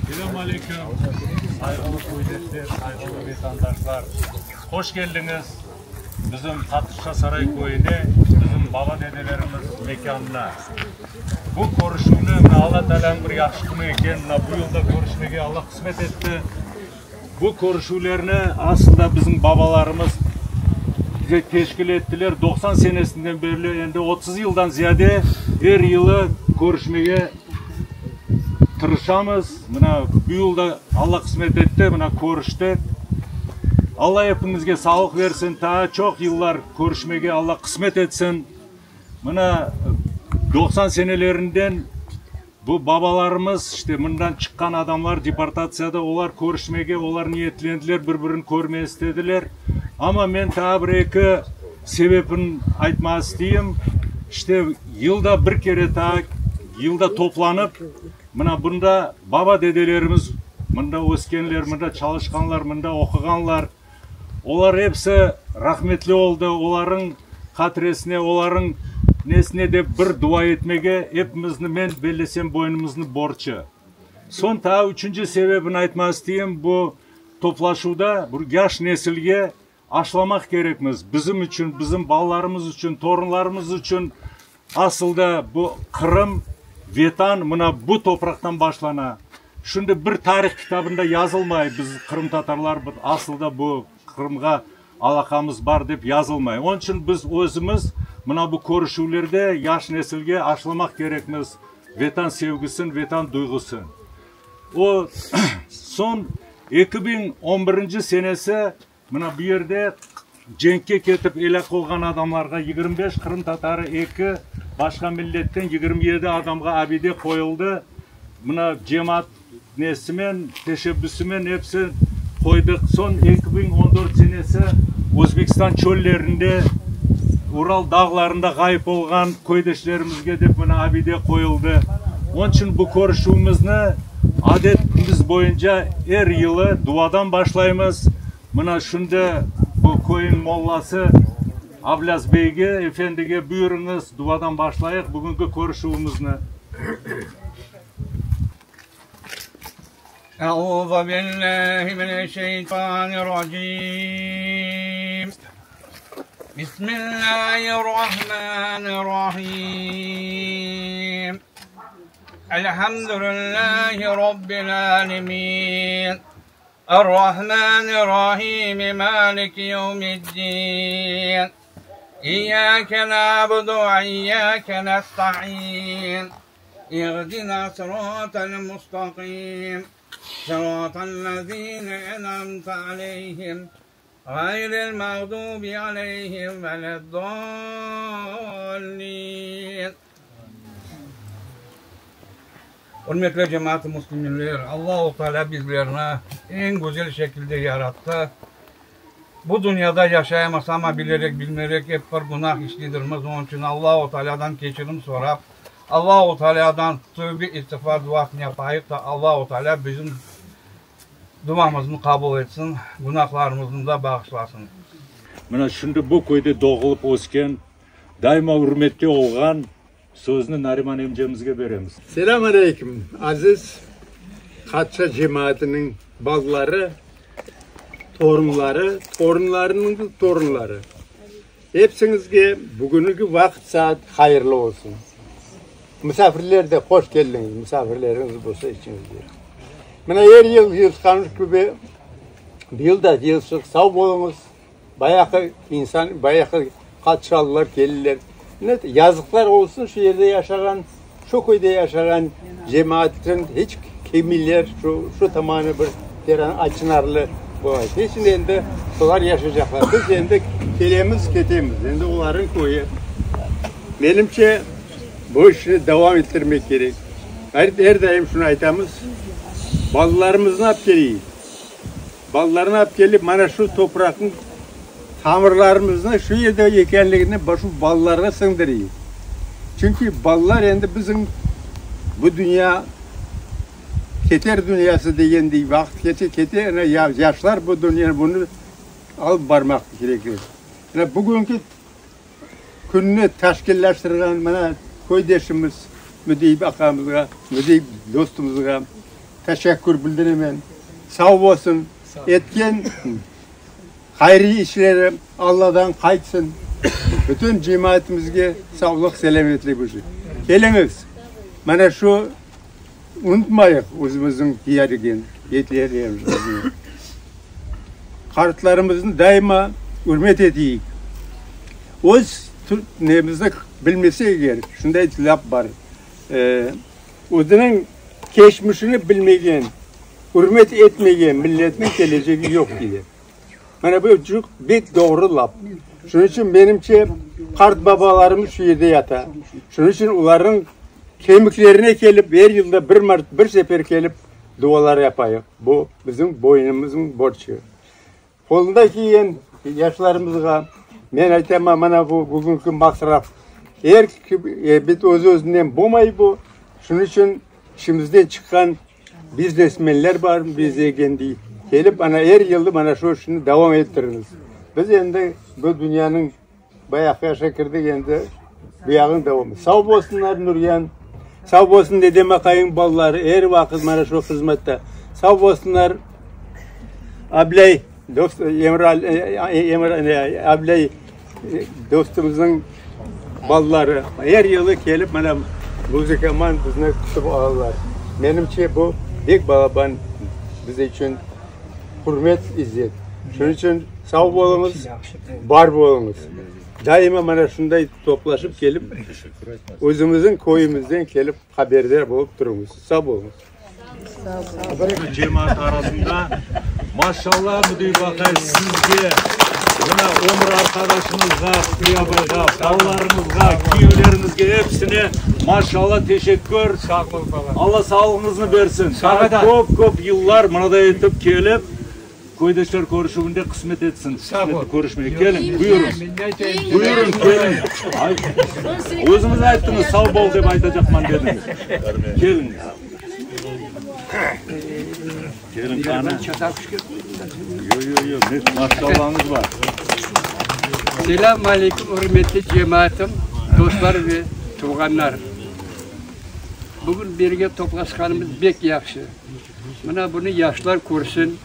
Selâm aleyküm, sayğılı köydeşler, sayğılı vetandaşlar! Hoş keldiñiz bizim Qatışqa Saray köyüne, bizim baba-dedelerimiz mekânına. Bu körüşüvni, mına, Alla Taalânıñ bir yahşı künü eken, mına, bu yıl da körüşmege Alla qısmet etti. Bu körüşüvlerni aslında bizim babalarımız teşkil ettiler. 90 senesinden berli, endi 30 yıldan ziyade er yılı körüşmege tırışamız. Mına bu yıl da Alla qısmet etti, mına körüştik. Alla epimizge sağlıq versin, taa çoq yıllar körüşmege Alla qısmet etsin. Mına 90 senelerinden Bu babalarımız, işte, mından çıqqan adamlar deportatsiyada, olar körüşmege, olar niyetlendiler, bir-birini körmege istediler. Amma men taa bir-eki sebepini aytmağa isteyim. İşte, yılda bir kere taa yılda toplanıp, mına bunda baba-dedelerimiz, mında öskenler, mında çalışqanlar, mında oquğanlar, Olar episi rahmetli oldı, olarıñ hatiresine, olarıñ nesine dep bir dua etmege epimizni, men bellesem, boynumıznı borçı. Soñ taa üçünci sebebini aytmaq isteyim, bu toplaşuvda bir yaş nesilge aşlamaq kerekmiz, bizim içün, bizim balalarımız içün, torunlarımız içün Asıl da bu Qırım, Vetan mına bu topraqtan başlana. Şimdi bir tarih kitabında yazılmay, biz qırımtatarlar asıl da bu Qırımğa alâqamız bar dep yazılmay. Onıñ içün biz özümiz mına bu körüşüvlerde yaş nesilge aşlamaq kerekmiz Vetan sevgisin, Vetan duyğusın. O soñ 2011 senesi Mına bu yerde cenkke ketip elâk olğan adamlarğa, 25 qırımtatarı, eki başqa milletten 27 adamğa abide qoyuldı. Mına cemaat nesimen, teşebbüsimen episi qoydıq. Soñ 2014 senesi Özbekistan çöllerinde, Ural dağlarında ğayıp olğan köydeşlerimizge dep mına abide qoyuldı. Onıñ içün bu körüşüvimizni Adetimiz boyunca er yılı duadan başlaymız. Mına şimdi bu köyüñ mollası Ablâz beyge, efendige buyurıñız, duadan başlayıq bugünki körüşüvimizni. Euzu billahi mineşşeytanirracim. Bismillahirrahmanirrahim. Elhamdülillahi Rabbil alemin. Errahmanirrahim. Maliki yevmiddin. İyyâke na'budu ve iyyâke nesta'in. İhdina sıratal mustaqim. Sıratal lezîne en'amte aleyhim. Gayril mağdubi aleyhim veleddallin. Ürmetli cemaat-ı müsliminler, Allahu Teala bizlerni eñ güzel şekilde yarattı. Bu dünyada yaşaymız, amma bilerek, bilmeyerek ep bir günah işlidirmiz. Onıñ içün Allahu Tealadan keçirim sorap, Allahu Tealadan tövbe, istiğfar duasını yapayıq da, Allahu Teala bizim Duamıznı qabul etsin, günahlarımıznı da bağışlasın. Mına şimdi bu köyde doğulıp ösken, daima ürmette olğan sözni Nariman emcemizge beremiz. Selâm aleyküm, aziz Qatça cemaatınıñ balaları, torunları, torunlarınıñ da torunları. Epsiñizge bugünki vaqıt-saat hayırlı olsun. Musafirler de hoş keldiñiz, musafirleriñiz bolsa içiñizde. Mına er yıl yığışqanımız kibi, bu yıl da yığıştıq, sağ oluñız. Bayağı insan, bayağı qatşalılar keldiler. Yazıqlar olsun şu yerde yaşağan, şu köyde yaşağan cemaatın hiç kemiller, şu, şu tamanı bir teran açınarlı olay. Niçün endi olar yaşaycaqlar? Biz endi kelemiz, ketemiz. Endi olarnıñ köyü. Menimce, bu işni devam ettirmek kerek. Er daim şunı aytamız, balalarımıznı alıp keleyik. Balalarnı alıp kelip, mana şu topraqnıñ. Tamırlarımıznı şu yerde ekenligini şu balalarğa siñdireyik. Çünki balalar endi bizim bu dünya keter dünyası degendey vaqıt kete, kete, ana yaşlar bu dünyanı bunı alıp barmaq kerekler. Mına bugünki künni teşkilleştirgen mına köydeşimiz Müdeyip aqamızğa, Müdeyip dostumızğa teşekkür bildiremen. Sağ olsun, etken hayriy işleri Alladan qaytsın. Bütün cemaatimizge sağlıq, selâmetlik olsun. Keliñiz, mana şu unutmayıq özümizniñ diyaregen yetlerimizni. Qartlarımıznı daima ürmet eteyik. Öz nemizni bilmesek eger, şunday laf bar, özüniñ keçmişini bilmegen, ürmet etmegen milletniñ kelecegi yoq diye. Mana bu çoq bek doğru laf. Şunıñ içün, menimce, qartbabalarımız şu yerde yata. Şunıñ içün olarnıñ kemiklerine kelip, er yılda bir mart, bir sefer kelip dualar yapayıq. Bu bizim boynumıznıñ borcu. Qolunda kiygen yaşlarımızğa men aytaman, mana bu bugünki masraf er kim, öz-özünden bolmay bu. Şunıñ içün içimizden çıqqan Biznesmenler bar bezegendiy, kelip ana er yılı mana şu işni devam ettiriñiz. Biz endi bu dünyanıñ bayağı yaşa kirdik, endi bu yağın devam. Sağ bolsunlar Nuryan, sağ bolsun dedem aqayıñ balaları er vaqıt mana şu hızmette. Sağ bolsunlar Ablây dost, Emral, Ablây dostumıznıñ balaları er yılı kelip mana muzıkaman bizni kütip alalar. Menimce bu bek balaban biz içün hürmet, izzet. Şunıñ içün sağ oluñız, bar oluñız. Daima mana şunday toplaşıp kelip, özümizniñ köyümizden kelip haberdar olıp turuñız. Sağ oluñız. Cemaat arasında maşallah müdir aqay sizge, mına ömür arqadaşıñızğa, Şükriye abayğa, balalarıñızğa, kiyevleriñizge episine maşallah teşekkür. Sağ ol bala. Alla sağlığıñıznı bersin. Daa köp-köp yıllar mınaday etip kelip, köydeşler körüşüvinde qısmet etsin. Sağ ol. Körüşmege. Keliñ, buyurıñ. Buyurıñ, keliñ. Özüñiz ayttıñız, sağ bol dep aytacaqman dediñiz. Keliñiz. Keliñ, qani. Yoq, yoq, yoq, ne maşallañız bar. Selâm aleyküm, ürmetli cemaatım, dostlar ve tuvğanlar. Bugün birge toplaşqanımız bek yahşı. Mına bunı yaşlar körsin.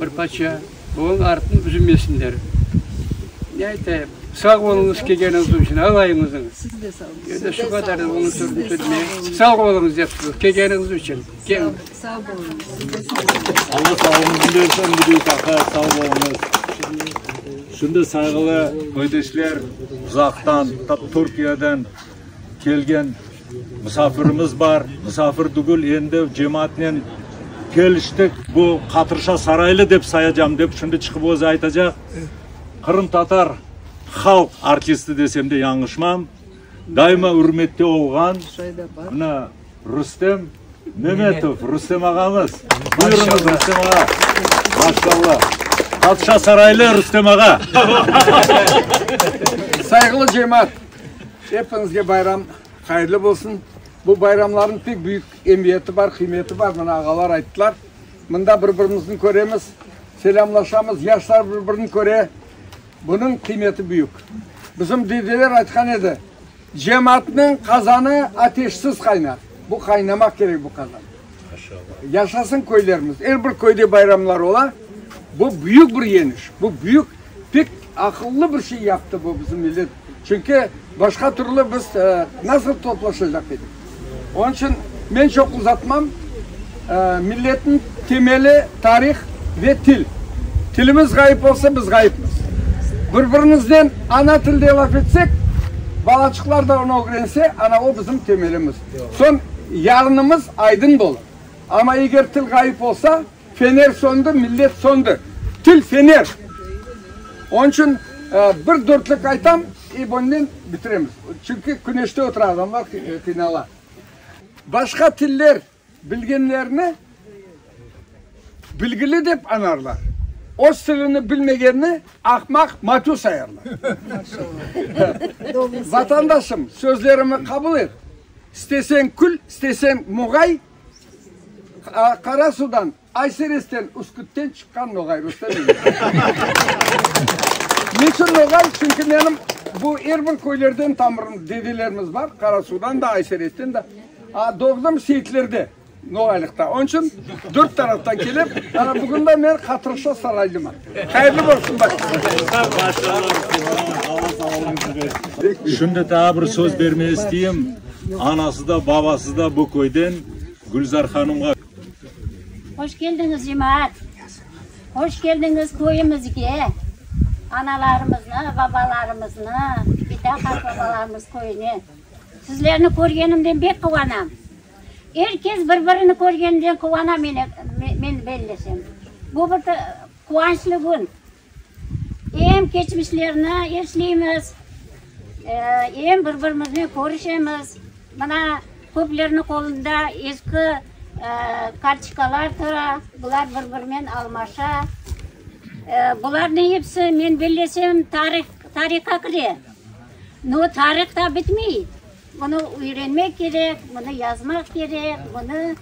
Bir parça onıñ artını üzülmesinler. Ne aytayım, sağ oluñız kelgeniñiz içün, alayıñıznıñ. Siz de sağ oluñız. Endi şu qadar onıñ sözüni söyleme. Sağ oluñız dep kelgeniñiz içün. Sağ oluñız. Siz de sağ oluñız. Alla sağlığıñıznı bersin, Müdür aqa, sağ oluñız. Şimdi sayğılı köydeşler, uzaqtan, ta Türkiyeden kelgen Musafirimiz bar, musafir tügül, endi cemaatnen keliştik, bu Qatırşa Saraylı dep sayacam, dep şimdi çıqıp özü aytacaq. Qırımtatar halq artisti desem de yañlışmam, daima ürmette olğan, mına Rustem Memetov, Rustem ağamız. Buyurıñız, Rustem ağa. Maşallah. Qatırşa Saraylı Rustem ağa. Sayğılı cemaat! Epiñizge bayram hayırlı bolsun. Bu bayramlarnıñ pek büyük emiyeti bar, qıymeti bar, mına ağalar ayttılar. Mında bir-birimizni köremiz, selâmlaşamız, yaşlar bir-birini köre. Bunıñ qıymeti büyük. Bizim dedeler aytqan edi, Cemaatnıñ qazanı ateşsiz qaynar. Bu qaynamaq kerek bu qazan. Yaşasın köylerimiz. Er bir köyde bayramlar ola. Bu büyük bir yeniş. Bu büyük, pek aqıllı bir şey yaptı bu bizim millet. Çünki başqa türlü biz nasıl toplaşacaq edik? Onıñ içün men çoq uzatmam. Milletniñ temeli tarih ve til. Tilimiz ğayıp olsa, biz ğayıpmız. Bir-birimiznen ana tilde laf etsek, balaçıqlar da onı ögrense, ana o bizim temelimiz. Soñ yarınımız aydın olur. Amma eger til ğayıp olsa, fener söndi, millet söndi. Til, fener. Onıñ içün bir dörtlük aytam, i bunnen bitiremiz. Çünki küneşte otura adamlar, qıynala. Başqa tiller bilgenlerni bilgili dep añarlar. Öz tilini bilmegenni ahmaq matü sayarlar. Vatandaşım, sözlerimi qabul et. İsteseñ kül, isteseñ muğay, Qarasudan, Ayseresten, Üskütten çıqqan noğay Rustem Emirov. Niçün noğay? Çünki menim bu er bir köylerden tamırım, dedelerimiz bar, Qarasudan da, Ayseresten de. A, doğdım Seyitlerde. Noğaylıqta. Onıñ içün dört taraftan kelip, ana bugün de men Qatırşa saraylıman. Hayırlı olsun başqa. Şimdi daa bir söz bermege isteyim, anası da, babası da bu köyden, Gülzar hanımğa. Hoş keldiñiz, cemaat! Hoş keldiñiz köyümizge! Analarımıznı, babalarımıznı, bita-qartbabalarımız köyüne. Sizlerni körgenimden bek quvanam. Er kes bir-birini körgeninden quvana, men bellesem. Bu bir quvançlı kün. Em keçmişlerni esleymiz, em bir-birimiznen körüşemiz. Mına, köplerniñ qolunda eski kartoçkalar tura, bular bir-birinen almaşa. Bularnıñ episi, men bellesem, tarihqa kire. No, tarih da bitmey. Bunı üyrenmek kerek, bunı yazmaq kerek, bunı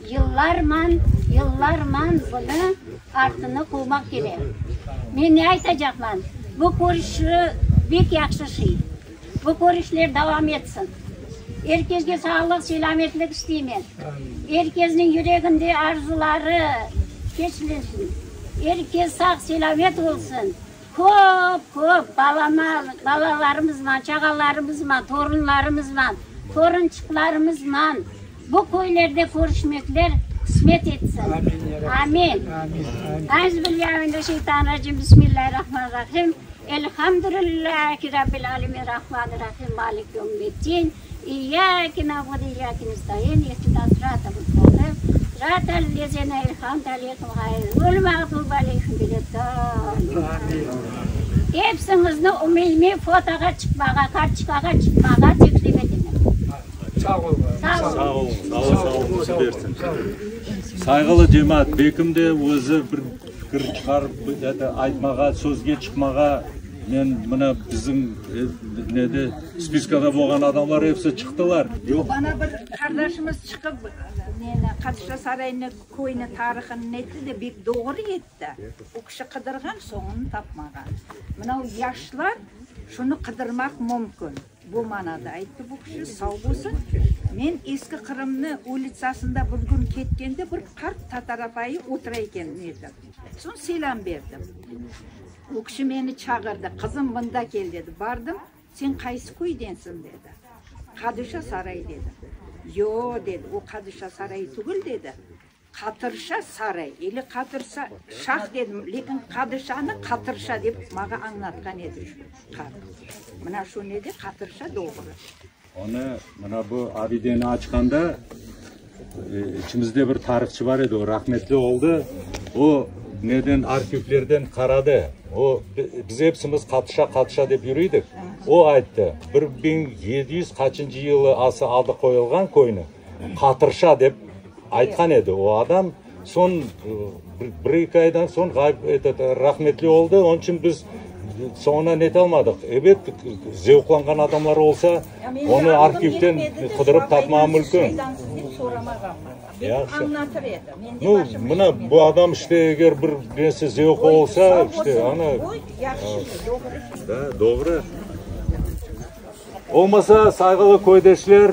yıllarman, yıllarman bunı artına quvmaq kerek. Men ne aytacaqman, bu körüş bek yahşı şey. Bu körüşler devam etsin. Er kesge sağlıq, selâmetlik isteymen. Er kesniñ yüreginde arzuları keçlensin. Er kes sağ, selâmet olsun. Köp, köp balama, balalarımızman, çağalarımızman, torunlarımızman, torunçıqlarımızman bu köylerde körüşmekler qısmet etsin. Amin. Euzubillâhi mineşşeytanirracim, Bismillâhirrahmanirrahim, Elhamdülillâhi Rabbil âlemin, Rahmanirrahim, Maliki yevmiddin, İyyâke na'budu ve iyyâke nestaîn, İhdinas sıratal mustaqim, sıratal lezîne en'amte aleyhim ğayril mağdubi aleyhim veleddâllin. Episiñizni umumiy fotoğa çıqmağa, kartoçkağa çıqmağa teklif etemen. Sağ oluñ. Sağ oluñ. Alla sağlıqnı bersin. Sayğılı cemaat, bekim de özü bir fikir çıqarıp, aytmağa, sözge çıqmağa Men mına bizim nede spiskada bolğan adamlar episi çıqtılar. Yoq. Bana bir qardaşımız çıqıp neni Qadışa sarayını köyni tarıhını netti de bek doğru etti. O kişi qıdırğan soñunı tapmağan. Mınau yaşlar şunı qıdırmaq mümkün. Bu manada ayttı bu kişi, sağ bolsun. Men Eski Qırımnı ulitsasında bir kün ketkende bir qart tatar apayı otura eken nede. Soñ selâm berdim. O kişi meni çağırdı, Qızım, mında kel, dedi. Bardım, Sen qaysı köydensiñ? dedi. Qadışa Saray, dedim. Yo, dedi, o Qadışa Saray tügül, dedi. Qatırşa Saray, ili Qatırsa Şah dedim, lâkin Qadışanı Qatırşa dep mağa añlatqan edi şu qart. Mına şu nede Qatırşa doğru. Onı, mına bu abideni açqanda, içimizde bir tarihçı bar edi, o rahmetli oldı, o neden, arhivlerden qaradı, o, biz epsimiz Qatışa, Qatışa dep yürüydik, o ayttı, 1700 qaçıncı yılı ası adı qoyulğan köyni Qatırşa dep aytqan edi o adam, soñ bir-eki aydan soñ ğayıp, etot, rahmetli oldı, onıñ içün biz soñuna netalmadıq. Ebet, zevqlanğan adamlar olsa, onı arhivten qıdırıp tapmağa mümkün. Yahşı. Nu, mına bu adam işte eger bir nesi zevqı olsa, işte ana. Da, doğru. Olmasa, sayğılı köydeşler,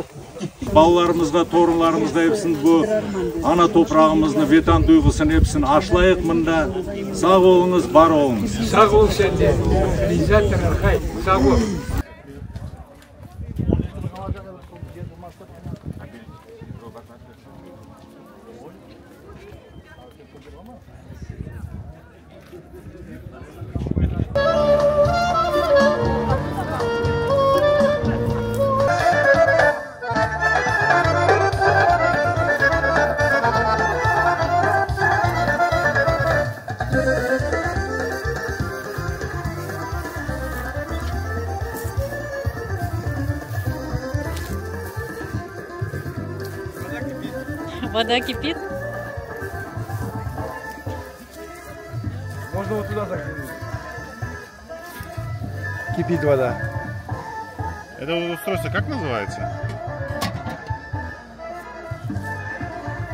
balalarımızğa, torunlarımızğa episini bu ana toprağımıznı, Vetan duyğusını episini aşlayıq mında. Sağ oluñız, bar oluñız. Sağ ol sen de, Riza Tararhay, sağ ol. Voda kipit. Куда так? Кипит вода. Это устройство как называется?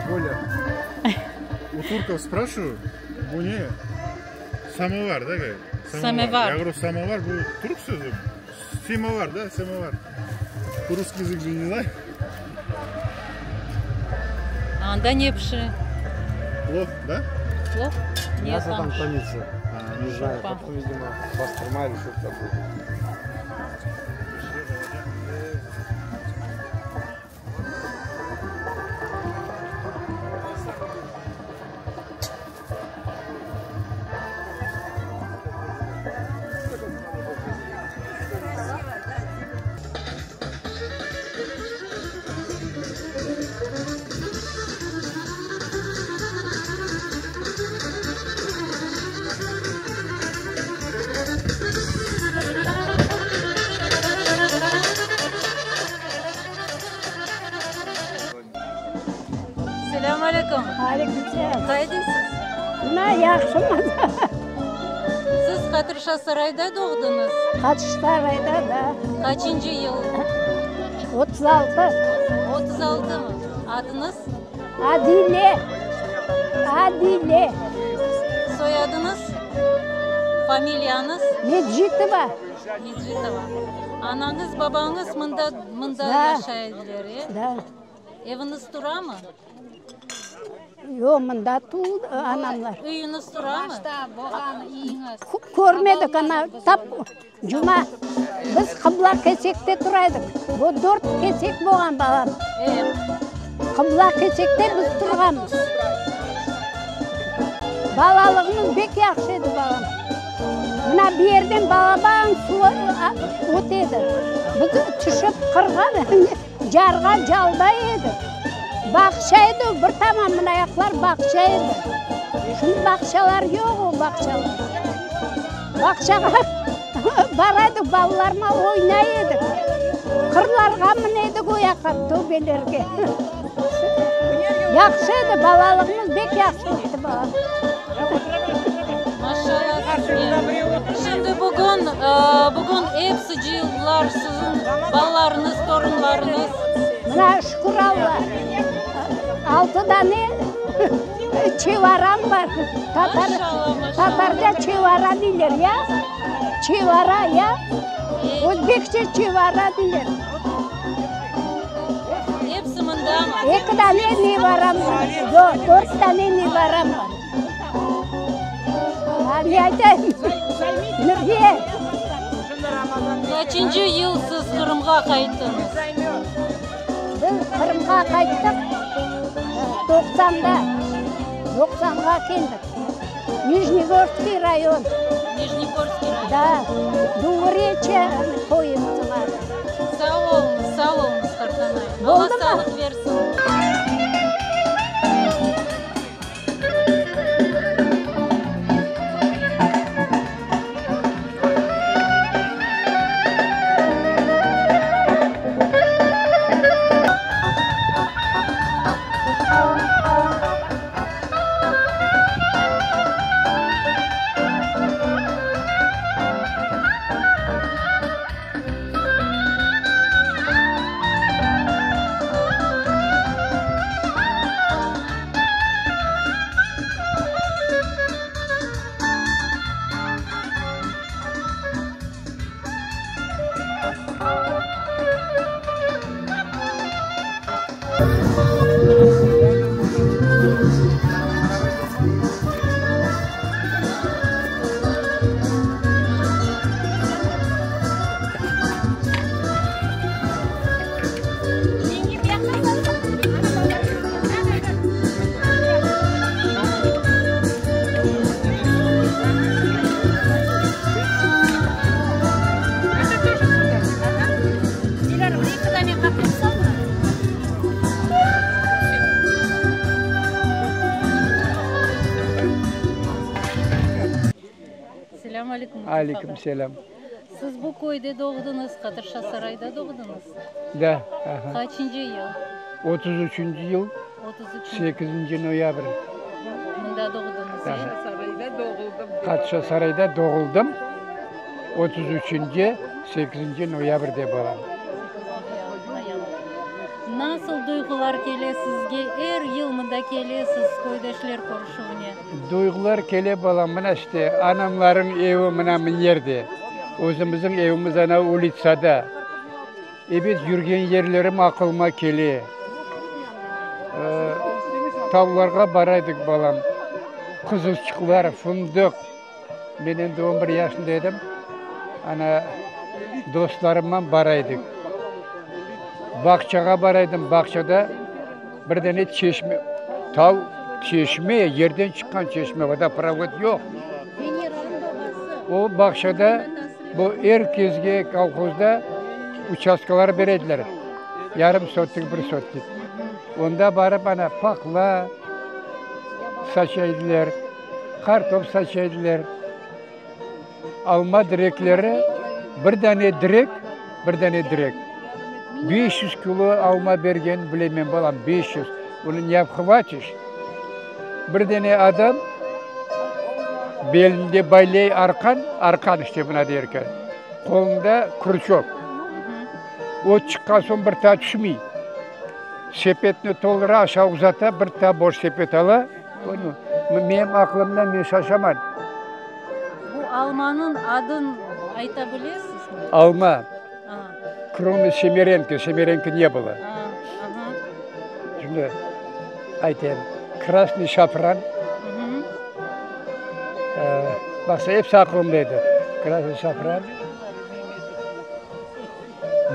Бойлер. У турков спрашиваю, bu ne? Самовар, да, говорит? Самовар. Я говорю, самовар, bu türk sözü. Semavar, да, самовар. Русский язык же не знаю. Anda ne pişe? Плов, да? Плов? Нет, Мясо там там томится. А, Не знаю, Шурпа. потом, видимо, бастырма или что-то будет. Selâm aleyküm. Aleyküm selâm. Qaydasız? Mına yahşımız. Siz Qatırşa Sarayda doğdıñız? Qatırşa Sarayda, da. Qaçıncı yıl? 36. 36 mı? Adıñız? Adile. Adile. Soyadıñız? Familiyañız? Mecitova. Mecitova. Anañız, babañız mında, mında Da. yaşay ediler, e? Da. Eviñiz turamı? Yoq, mında tuvdı anamlar. Üyüñiz turamı? Başta bolğan üyiñiz. Körmedik, ana, tap cuma biz qıbla kesekte tura edik. Bu dört kesek bolğan, balam. E. Qıbla kesekte biz turğanmız. Balalığımız bek yahşı edi, balam. Mına bu yerden balaban suv öte edi. Biz tüşip qırğa, carğa calday edik. Bağça edi o, bir taman mına yaqlar bağça edi. Şimdi bağçalar yoq, o bağçalar. Bağçağa bara edik, balalarman oynay edik. Qırlarğa mine edik o yaqqa, töpelerge. Yahşı edi, balalığımız bek yahşı ötti, balam. Maşallah sizge. Şimdi bugün, bugün episi cıyıldılar, siziñ balalarıñız, torunlarıñız. Mına şükür Alla, altı dane çevaram bar. Tatar, tatarca çevara deyler, ya? Çevara, ya? Özbekçe çevara deyler. Episi mındamı? Eki dane nevaram bar. Yoq, dört dane nevaram bar. Ne aytayım? Nuriye. Qaçıncı yıl siz Qırımğa qayttıñız? Biz Qırımğa qayttıq doqsanda. Doqsanğa keldik. Nijnegorskiy rayon. Nijnegorskiy rayon. Da. Duvreçye köyümizniñ adı. Sağ oluñız, sağ oluñız, qartanay. Boldı mı? Alla sağlıq versin. Selâm aleyküm, Lütuf ağa. Aleyküm selâm. Siz bu köyde doğdıñız, Qatırşa Sarayda doğdıñız? Da, aha. Qaçıncı yıl? Otuz üçünci yıl, 33. sekizinci noyabr. Mında doğdıñız, e? Aha. Qatışa Sarayda doğuldım, 33-nci, sekizinci noyabrde balam. Nasıl duyğular kele sizge, er yıl mında kelesiz köydeşler körüşüvine? Duyğular kele balam, mına işte, anamlarıñ evi mına mınyerde, özümizniñ evimiz ana ulitsada. Ebet, yürgen yerlerim aqılıma kele. Tavlarğa bara edik, balam. Qızılçıqlar, fındıq. Men endi on bir yaşında edim. Ana, dostlarımman bara edik. Bağçağa bara edim. Bağçada bir dane çeşme, tav, çeşme, yerden çıqqan çeşme, vodoprovod yoq. O bağçada bu er kezge kolhozda uçastkalar bere ediler, yarım sottik, bir sottik. Onda barıp ana paqla saça ediler, qartop saça ediler. Alma direkleri, bir dane direk, bir dane direk 500 kilo alma bergenini bilemen, balam, 500. Onı ne obhvatiş. Bir dane adam belinde baylay arqan, arqan işte mına derken, qolunda krüçok. O çıqqan soñ bir taa tüşmey. Sepetni toldura, aşağı uzata, bir taa boş sepet ala. Menim aqlımdan men şaşaman. Bu almanıñ adın ayta bilesizmi? Alma. Krome semerenki, semerenki ne было. Şimdi aytayım, krasnıy şafran, baqsa episi aqlımda edi. Krasnıy şafran,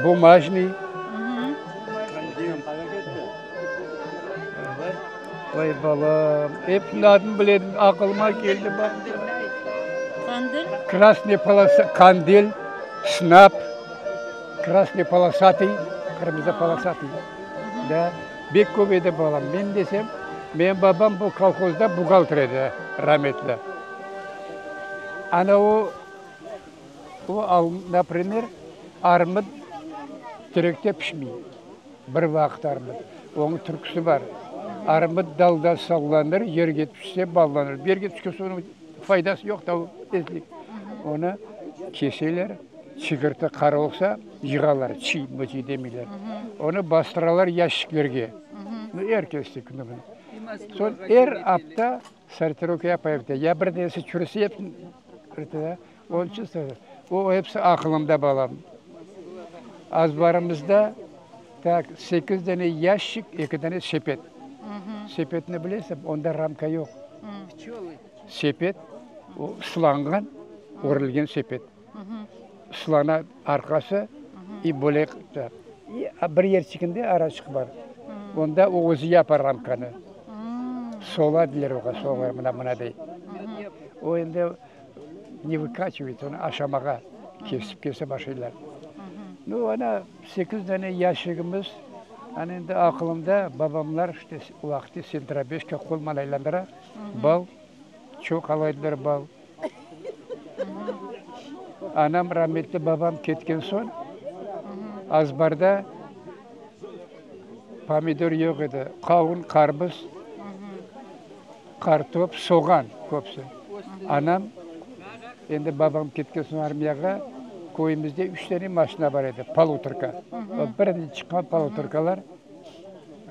bumajnıy. Vay balam, episiniñ adını bile edim, aqılıma keldi, baq. Qandil? Krasnıy polosatый, qandil, snap, krasnıy polosatый, qırmızı polosatый. Da, bek köp edi balam. Men desem, menim babam bu kolhozda buhgalter edi, rametli. Ana o, o, naprimer, armut terekte pişmey. Bir vaqıt armut. Onıñ türküsi bar. Armut dalda sallanır, yerge tüşse ballanır. Yerge tüşken soñ onıñ faydası yoq da, o tezlik. Onı keseler, çigirti qara olsa, yığalar, çiy, mıçıy demeyler. Onı bastıralar yaşiklerge. Er kes Soñ er apta sortirovka yapa edi. Ya bir nesi çürüse, episini Onıñ içün o episi aqılımda, balam. Azbarımızda tak sekiz dane yaşik, eki dane sepet. Sepetni bilesiñ, onda ramka yoq. Sepet, o ıslanğan, örülgen sepet. Islana arqası i bölek. Bir yerçiginde araçıq bar. Onda o özü yapa ramkanı. Sola deyler oğa, sola, mına, mına dey. O endi Ne vıkaçivayt, onı aşamağa kesip-kesip aşaylar. Nu, ana, sekiz dane yaşigimiz, ana endi aqılımda, babamlar işte o vaqıtte sentrabeşka qolman aylandıra, bal, çoq ala ediler bal. Anam rametli babam ketken soñ, azbarda pomidor yoq edi, qavun, qarbız. Qartop, soğan köpsi. Anam, endi babam ketken soñ armiyağa, köyümizde üç dane maşina bar edi, polutorka. O birinci çıqqan polutorkalar.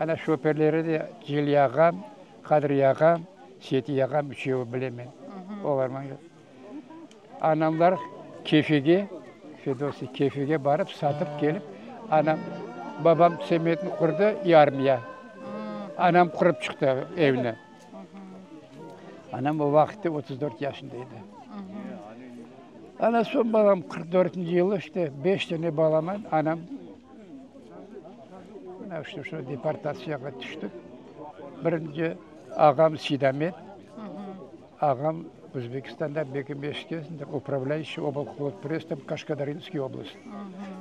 Ana şoferleri de Celiy ağam, Qadriy ağam, Setiy ağam, üçevi bilemen. Olarman. Anamlar Kefege, Fedosiy, Kefege barıp satıp kelip, anam, babam tsementni qurdı i armiya. Anam qurıp çıqtı evni. Anam o vaqıtte 34 yaşında edi. Ana soñ balam 44-nci yılı işte beş dane balaman anam mına işte şu deportatsiyağa tüştik. Birinci ağam Seydamet, Ağam Özbekistanda Bekimeşkezinde upravlâyuşiy oblxozprestom Kaşkadarinskiy oblast,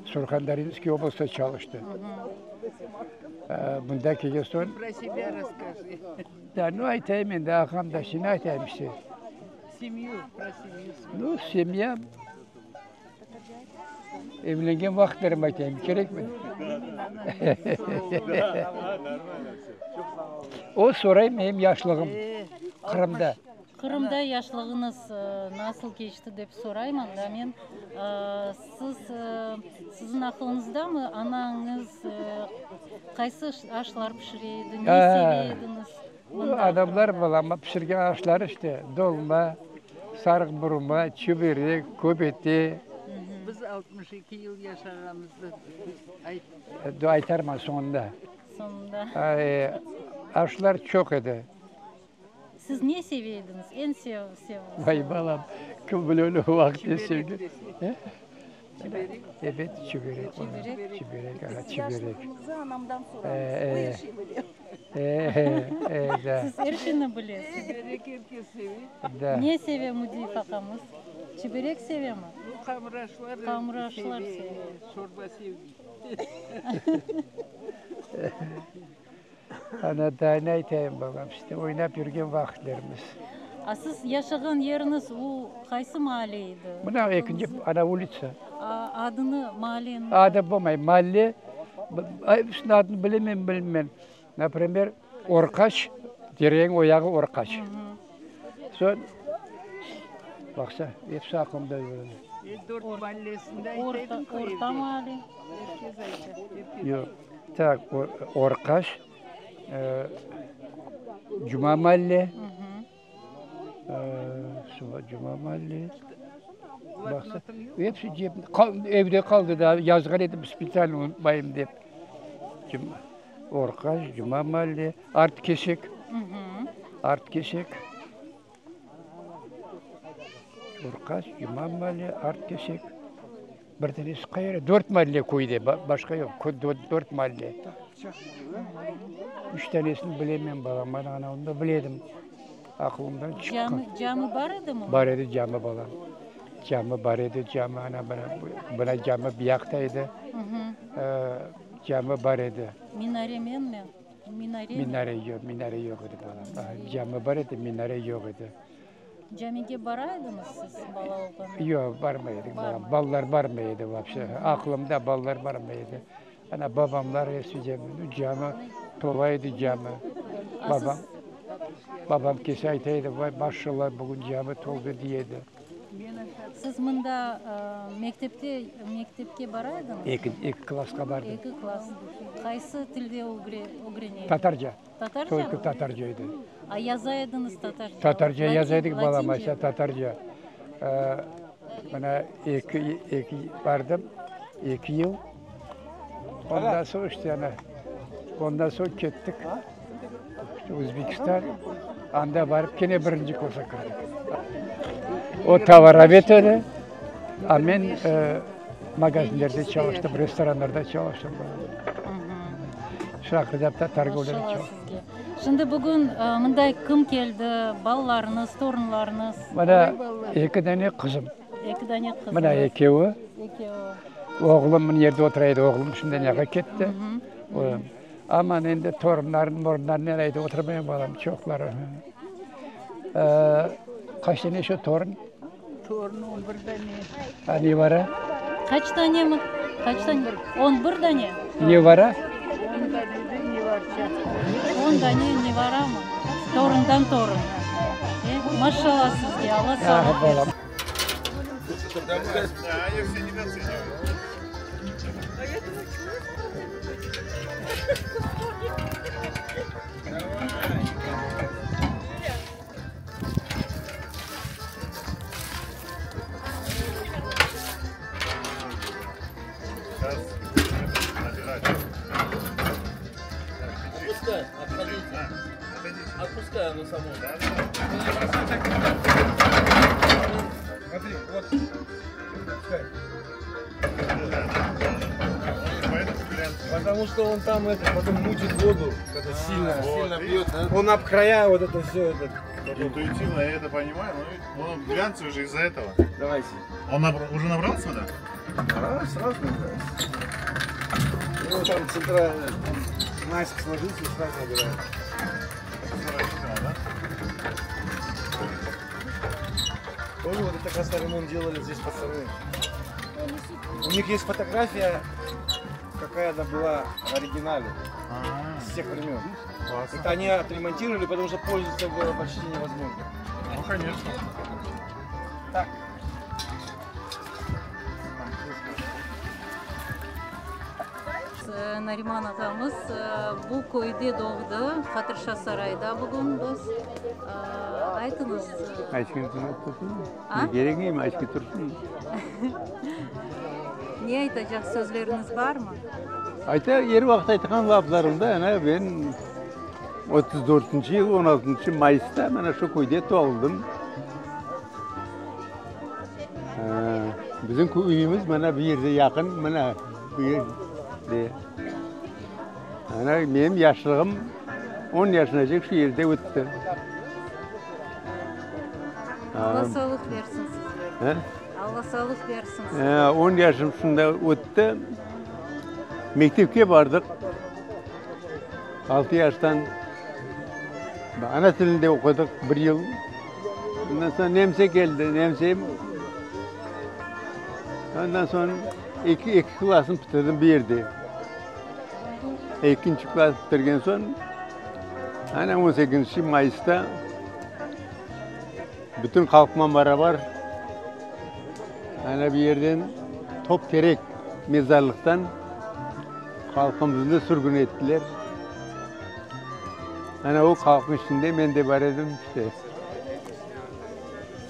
Surhandarinskiy oblastta çalıştı. Mında kelgen soñ. Pro себя rasskajı. Da, nu, aytayım endi, ağam da, şimdi aytayım işte. Semyu, pro semyu. Nu, semya, evlengen vaqıtlarım aytayım, kerekmi? O soray menim yaşlığım, Qırımda. Qırımda yaşlığıñız nasıl keçti dep sorayman da men. Siz, siziñ aqılıñızdamı, anañız qaysı aşlar pişire edi, ne seve ediñiz? Adamlar balama pişirgen aşlar işte, dolma, sarıq burma, çiberek, köbete. Biz 62 yıl yaşağanımızda ayt. Aytarman soñunda. Soñunda. Aşlar çoq edi. Siz ne seve ediñiz? Eñ sev, sev. Vay balam, kim bile öyle o vaqıt ne sevgen. Çiberek. Ebet, çiberek. Çiberek. Çiberek, aha, çiberek. Biz yaşlığımızı anamdan soramız. O er şey bile. E, da. Siz er şeyni bilesiz. Çiberek er kes seve. Da. Ne seve Müdiyev aqamız? Çiberek sevemi? Bu hamur aşlar Hamur aşlar seve. Şorba sevmey. Ana, daa ne aytayım, balam, işte, oynap yürgen vaqıtlarımız. A siz yaşağan yeriñiz o qaysı maale edi? Mına ekinci, ana, ulitsa. A adını, maaleniñ? Adı bolmay, maale, episiniñ adını bilemem, bilmem. Naprimer, Orqaç, dereñ o yağı Orqaç. Soñ, baqsa, episi aqlımda yoq. Dört maallesinde aytaydıñ Orta, orta maale. Er kes ayta, er kes. Yoq. Tak, Orqaş, Cuma malle, Cuma malle, baqsa, episi evde qaldı da, yazğan edim spetsialno unutmayım dep. Orqaş, Cuma malle, Art Kesek, Art Kesek, Orqaş, Cuma malle, Art Kesek. Bir tanesi qayerde? Dört malle köyde, başqa yoq, dört malle. Üç tanesini bilemem, balam, mana anavını da bile edim, aqılımdan çıqqan. Cami, cami bar edimi? Bar edi cami, balam. Cami bar edi, cami, ana, mına cami bu yaqta edi, cami bar edi. Minare menmi? Minare? Minare yoq, minare yoq edi, balam. Cami bar edi, minare yoq edi. Camige bara ediñiz siz bala olğanda? Yoq, barmay edik, balam. Balalar barmay edi vapşe. Aqlımda balalar barmay edi. Ana, babamlar episi cami, cami tola edi cami. Babam, babam kelse ayta edi, vay, maşallah, bugün cami toldı, dey edi. Siz mında mektepte, mektepke bara ediñiz? Eki, eki klassqa bardım. Eki klass. Qaysı tilde ögrene ediñiz? Tatarca. Tatarca Tolko tatarca edi. A yaza ediñiz tatarca? Tatarca yaza edik, balam, aysa tatarca. Mına eki, eki bardım, eki yıl. Ondan soñ işte ana, ondan soñ kettik işte Özbekistan, anda barıp kene birinci kursqa kirdik. O tovaroved edi, a men magazinlerde çalıştım, restoranlarda çalıştım. Şahrizabda torgovlâda Maşallah çalıştım. sizge. Şimdi bugün mında kim keldi? Balalarıñız, torunlarıñız? Mına eki dane qızım. Eki dane qızıñız. Mına ekevi. Ekevi. Oğlum mına yerde otura edi, oğlum şimdi nâğa ketti. Aman endi torunlarım, morunlarnen ayda oturmayım balam, çoqları. Qaç dane şu torun? Torun on bir dane. A, ne bara? Qaç tanemi? Qaç tane? On bir dane? Ne bara? On dane de nevarça. On dane nevaramı? Torundan torun. E, maşallah sizge, Alla sağlıq bersin. Потому что он там это, потом мутит воду, когда сильно, сильно бьет. Он об края вот это все это. Интуитивно я это понимаю, но он глянцевый же из-за этого. Давайте. Он набра... уже набрался, да? Да, сразу набрался. Ну, там центрально майск сложился и сразу набирает. Да? Помню, вот это как раз ремонт делали здесь пацаны. У них есть фотография, какая она была в оригинале. С тех времен. Классно. Это они отремонтировали, потому что пользоваться было почти невозможно. Ну, конечно. Так. Nariman ağamız bu köyde doğdı, Hatırşa Sarayda bugün biz. Aytıñız. Aytqan tursun. Ne kerek em aytqan tursun. Ne aytacaq sözleriñiz barmı? Ayta, er vaqıt aytqan laflarım da, ana men Otuz dörtünci yıl on altıncı mayısta mana şu köyde doğuldım. Bizim köyümiz mana bu yerde yaqın, mına bu yerde. Ana menim yaşlığım on yaşınacek şu yerde ötti. Alla sağlıq bersin sizge. Alla sağlıq bersin sizge. On yaşım şunda ötti. Mektepke bardıq. Altı yaştan ana tilinde oqudıq bir yıl. Ondan soñ nemse keldi, nemse. Ondan soñ eki, eki klassnı bitirdim bu yerde. Ekinci klass bitirgen soñ, ana on sekizinci mayısta bütün halqman beraber ana bu yerden Top Terek mezarlıqtan Halqımıznı sürgün ettiler. Ana o halqnıñ içinde men de bar edim, işte.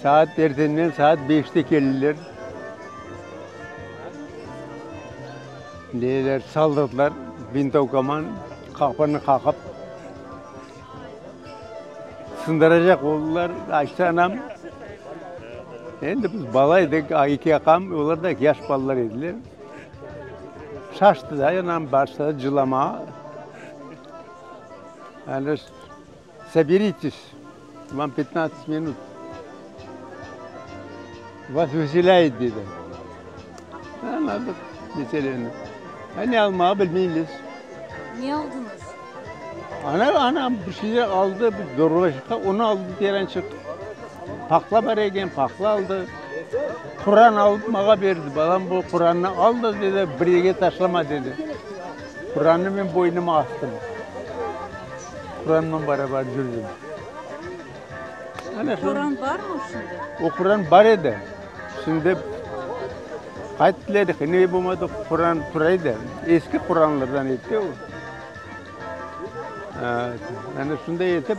Saat ertenden saat beşte keldiler. Neler saldırdılar, vintovkaman qapını qaqıp sındıracaq oldılar. Açtı anam. Endi biz bala edik, eki aqam, olar da yaş balalar ediler. Şaştı da, anam başladı cılamağa. Ana, soberites, vam petnadtsat minut, vas vıselâyut, dedi. Añladıq meseleni. Ne almağa bilmeymiz. Ne aldıñız? Ana, anam bir şeyler aldı, bir dorbaçıqqa un aldı terençik. Paqla bar eken, paqla aldı. Quran alıp mağa berdi. Balam, bu Qurannı al da, dedi, bir yerge taşlama, dedi. Qurannı men boynuma astım. Quranman beraber yürdim. Ana şu. Quran barmı şimdi? O Quran bar edi. Şimdi qayttılar, ne bolmadı, Quran tura edi. Eski Quranlardan edi o. Ana şunday etip,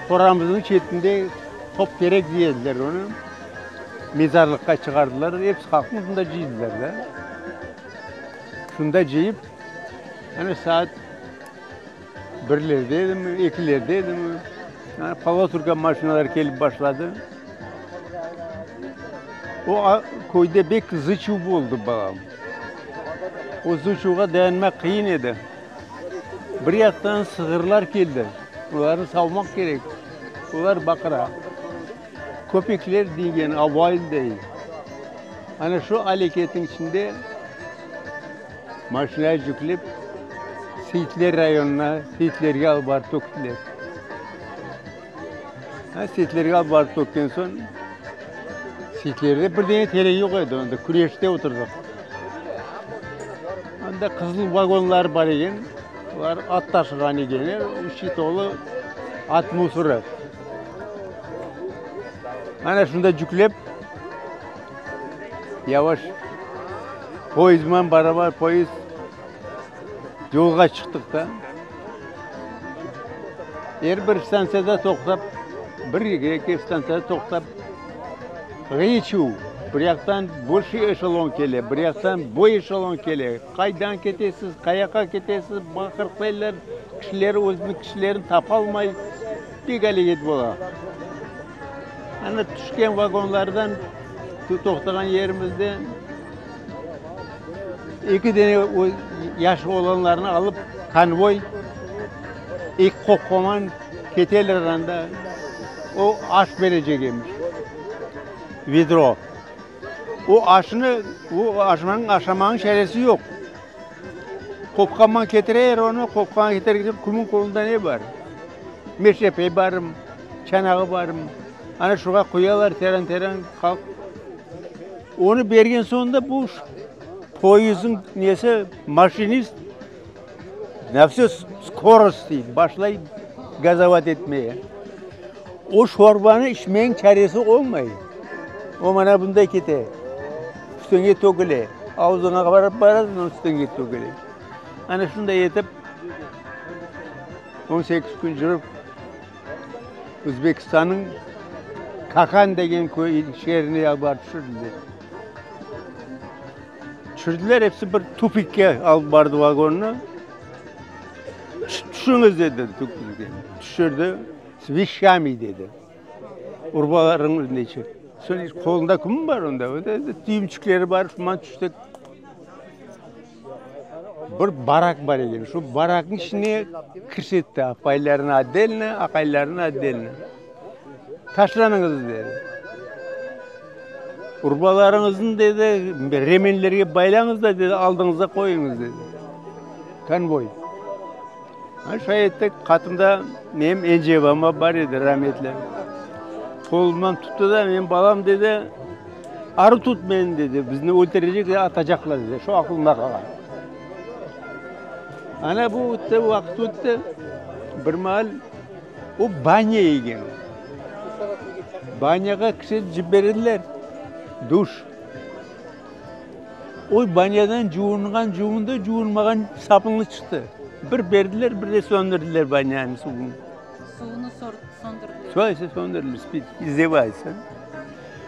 qoramıznıñ çetinde top terek dey ediler onı, mezarlıqqa çıqardılar, episi halqnı şunda cıydılar da. Şunda cıyıp, ana saat birlerde edimi, ekilerde edimi, ana poloturka maşinalar kelip başladı. O köyde bek zıçuv oldı, balam. O zıçuvğa dayanmaq qıyın edi. Bir yaqtan sığırlar keldi, olarnı savmaq kerek, olar baqıra. Köpekler degen avay dey. Ana şu aleketniñ içinde maşinaya yüklep Seyitler rayonına, Seyitlerge alıp barıp töktüler. Seyitlerge alıp barıp tökken soñ, Seytlerde bir dene terek yoq edi, onda küreşte oturdıq. Anda qızıl vagonlar bar eken, olar at taşığan ekenler, içi tolu at musorı. Ana şunda yüklep, yavaş poyezdman barabar poyezd yolğa çıqtıq da. Er bir stantsiyada toqtap, bir, eki stantsiyada toqtap, ğıy-çuv, bir yaqtan bolşiy eşelon kele, bir yaqtan bu eşelon kele, qaydan ketesiz, qayaqqa ketesiz, baqırqlaylar, kişiler özüniñ kişilerini tapalmay, pek aleket bola. Ana tüşken vagonlardan toqtağan yerimizde eki dene yaş oğlanlarnı alıp konvoy eki qopqaman keteler anda, o aş berecek emiş, vedro. O aşnı, o aşmanıñ, aşamanıñ çaresi yoq. Qopqaman ketirer onı, qopqaman ketirgende kimniñ qolunda ne bar? Meşrepe barım, çanağı barım. Ana şuğa qoyalar teren-teren halq. Onı bergen soñ da bu poyezdniñ nesi, maşinist na vsü skorosti başlay gazovat etmeye. O şorbanı içmeñ çaresi olmay. O mana bunday kete. Üstüñe töküle. Avzıña barıp barasıñ, üstüñe töküle. Ana şunday etip 18 kün yürip Özbekistannıñ Kakan degen köy şeerine barıp tüşürdiler. Tüşürdiler, episi bir tupikke alıp bardı vagonnı. Tüşüñiz dedi tupikke. Tüşürdi. S veşşami dedi. Urbalarıñız neçe? Soñ qolunda kim bar onda? Tüyümçikleri bar, şundan tüştik. Bir barak bar eken, şu baraknıñ içine kirsetti, apaylarını otdelno, aqaylarını otdelno. Taşlanıñız, dedi. Urbalarıñıznı, dedi, remenlerge baylañız da, dedi, aldıñızda qoyuñız, dedi. Konvoy. Şay ettik, qatımda menim ence babam bar edi, rametli. Qolumdan tuttı da, menim balam, dedi, arı tut meni, dedi, bizni öldürecekler, atacaqlar, dedi. Şu aqılımda qalğan. Ana bu ötti, vaqıt ötti. Bir maal o banya eken. Banyağa kişi ciberdiler, duş. O banyadan cuvunğan cuvundı, cuvunmağan sapınlı çıqtı. Bir berdiler, bir de söndürdiler banyanıñ suvun. Suvunı söndürdiler. Söndürdiler, izdevaysa.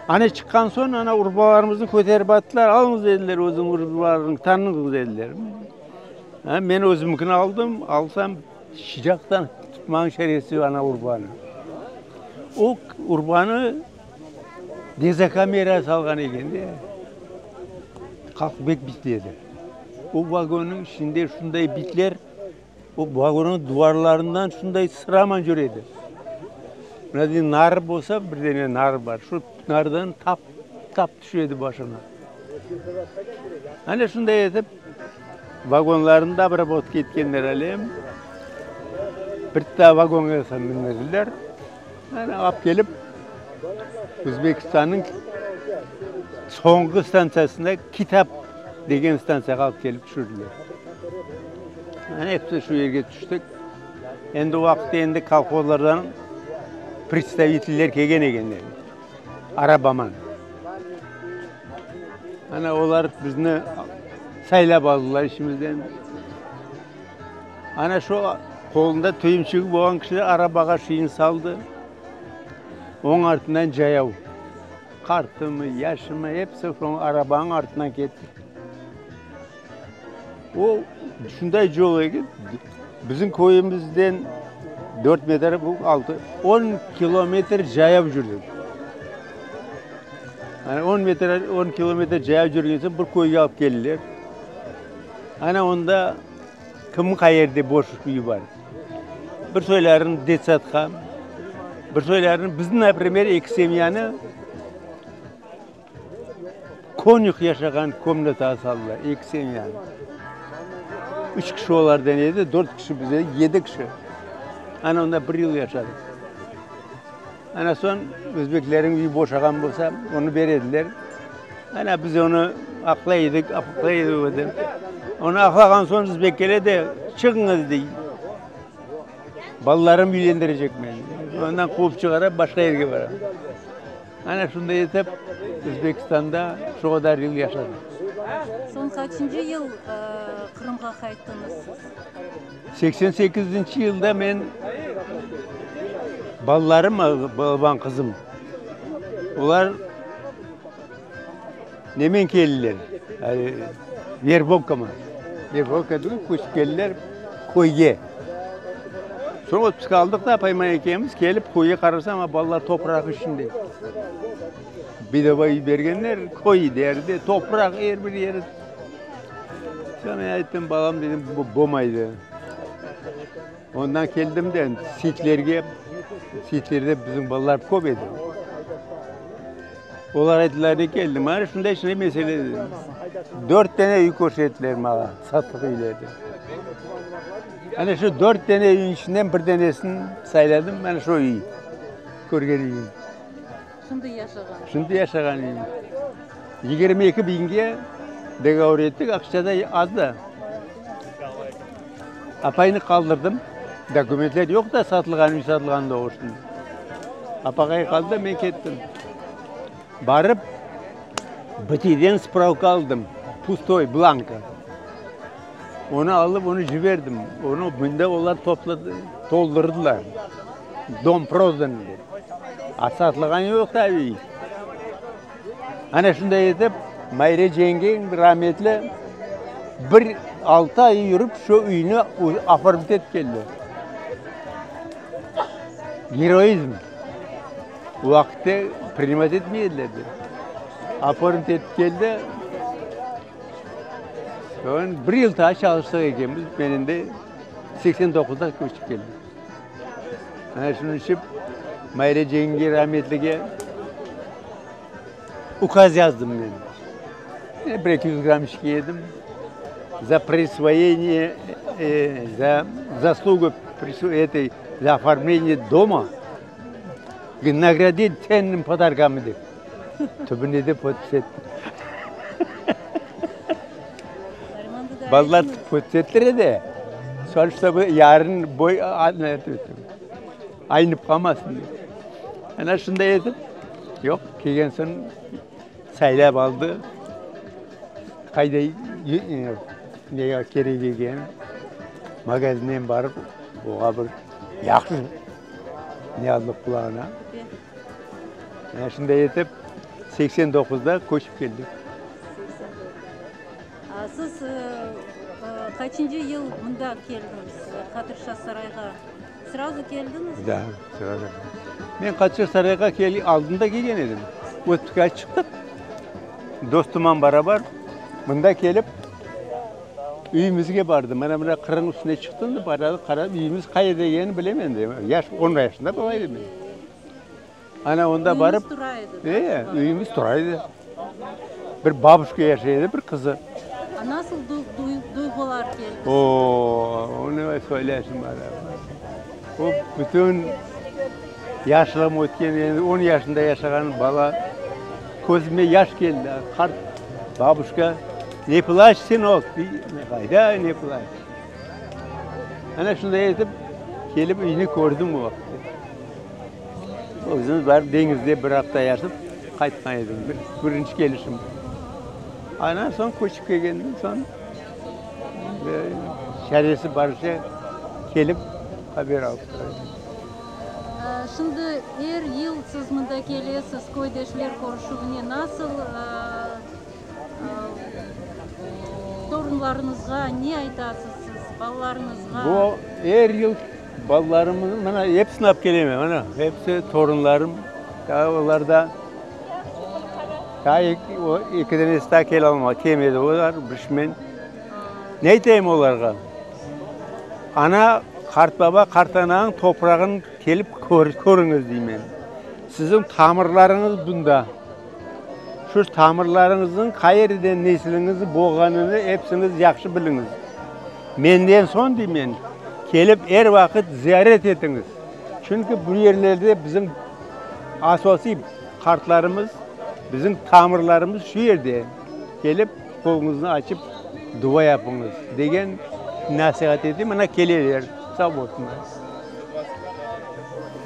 Ana çıqqan soñ, ana urbalarımıznı köterip attılar, alıñız dediler, özüñ urbalarıñnı tanıñız dediler. Men özümkini aldım, alsam, sıcaqtan tutmañ çaresi ana urbanı. O urbanı Dezokamera salğan eken de, halq bek bitledi. O vagonnıñ içinde şunday bitler, o vagonnıñ duvarlarından şunday sıraman yüredi. Mına deyim, nar bolsa, bir dene nar bar, şu nardan tap, tap tüşedi başına. Ana şunday etip, vagonlarnı da obrabotka etkenler alem. Bir daa vagonğa mindirdiler. Meni alıp kelip, Özbekistannıñ soñki stantsiyasında Kitap degen stantsiyağa alıp kelip tüşürdiler. Ana episi şu yerge tüştik. Endi o vaqıtta endi kolhozlardan predstaviteller kelgen ekenler, arabaman. Ana olar bizni saylap aldılar işimizden. Ana şu qolunda tüyümçigi bolğan kişiler arabağa şiin saldı. Onıñ artından cayav, qartımı, yaşımı, episi şoñ arabanıñ artından ketti. O şunday yol eken, bizim köyümizden dört metr, bu altı, on kilometr cayav yürdik. Ana on metr, on kilometr cayav yürgen soñ bir köyge alıp keldiler. Ana onda Kim qayerde boş uy bar? Bir soylarını detsadqa, bir soylarını bizni, naprimer, eki semyanı konюh yaşağan komnatağa saldılar, eki semyanı. Üç kişi olardan edi, dört kişi biz edik, yedi kişi. Ana onda bir yıl yaşadıq. Ana soñ özbeklerniñ üyi boşağan bolsa, onı berediler. Ana biz onı aqlay edik, aqlay edik. Onı aqlağan soñ özbek kele de, çıqıñız dey. Balalarım üylendirecek meni. Ondan quvıp çıqara, başqa yerge bara. Ana şunday etip Özbekistanda şu qadar yıl yaşadım. Soñ qaçıncı yıl Qırımğa qayttıñız siz? 88-nci yılda men balalarım, balaban qızım, olar nemen keldiler, verbovkaman, verbovka degil, köçip keldiler köyge. Soñ otpuska aldıq da, apayım ekemiz kelip köyge qarasam, a balalar topraq içinde. Bedava uy bergenler, köy derdi, topraq er bir yeri. Soñ men ayttım, balam dedim, bu bolmaydı. Ondan keldim de Seyitlerge, Seyitlerde bizim balalar köp edi. Olar ayttılar, ne keldim, ana şunday şunday mesele dedim. Dört tane üy körsettiler maña, satılıq üylerdi. Ana şu dört tane üyün içinden bir tanesini sayladım, ana şu üy, körgen üyüm. Şimdi yaşağan. Şimdi yaşağan üyüm. 22 biñge dogovor ettik, aqça da az da. Apaynı qaldırdım, dokumentler yoq da satılğan, üy satılğan doğrusında. Apaqay qaldı, men kettim. Barıp, BTden spravka aldım, pustoy, blanka. Onı alıp, onı jiberdim. Onı mında olar topladı, toldurdılar. Dom prodan dep. A satılğan yoq tabiiy. Ana şunday etip, Mayre cengeñ rametli bir altı ay yürip şu üyni oformit etip keldi. Geroizm. O vaqıtte prinimat etmey ediler de. Oformit etip keldi. Soñ bir yıl daa çalıştıq ekemiz. Men endi 89-da köçip keldim. Ana şunıñ içün Mayre cenge rametlige ukaz yazdım men. Bir 200 gramm içki edim. За присвоение, за заслугу этой, за оформление дома наградить ценным подарками dep. Tübüne de podpis ettim. Balalar podpis ettire de, soñ ştobı yarın boy aynıp qalmasın dep. Ana şunday etip, yoq, kelgen soñ saylap aldı, qayda nege kerek ekenin, magazinden barıp, oğa bir yahşı ne aldıq qulağına. Ana şunday etip, 89-da köçip keldik. Siz qaçıncı yıl mında keldiñiz, Qatırşa sarayğa? Srazu keldiñizmi? Da, srazu. Men Qatırşa sarayğa kel, aldında kelgen edim. Otpuskağa çıqtıq, dostumman barabar mında kelip, üyümizge bardım. Mana mına qırıñ üstüne çıqtım da, bararıq, qarap, üyümiz qayerde ekenini bilem endi. Yaş, on yaşında bala edim men. Ana onda barıp, Üyümiz tura edi. E, üyümiz tura edi. Bir babuşka yaşay edi, bir qızı. A nasıl duyğular keldi O, onı söylersin bana. O bütün yaşlığım ötken, endi on yaşında yaşağan bala, közüme yaş keldi. Qart babuşka, ne plaç, sınok, qayda ne plaç. Ana şunday etip, kelip üyni kördim o vaqıtta. Özümiz barıp deñizde bir afta yaşap qaytqan edim, birinci kelişim. Andan soñ köçip kelgenden soñ çaresi barışa kelip haber alıp tura edim. Şimdi er yıl siz mında kelesiz, köydeşler körüşüvine nasıl torunlarıñızğa ne aytasız siz, balalarıñızğa? Bu er yıl Balalarımnı mına episini alıp kelemen, mına episi torunlarım, daa olar da daa eki danesi daa kele almadı, kelmedi olar, bir Ne aytayım olarğa? Ana, qartbaba, qartananıñ toprağını kelip körüñiz deymen. Siziñ tamırlarıñız bunda. Şu tamırlarıñıznıñ qayerden nesiliñiz bolğanını episiñiz yahşı biliñiz. Menden soñ, deymen, kelip er vaqıt ziyaret etiñiz. Çünki bu yerlerde bizim asosiy qartlarımız, bizim tamırlarımız şu yerde. Kelip qoluñıznı açıp dua yapıñız, degen nasihat etem. Mına keleler, sağ olsunlar.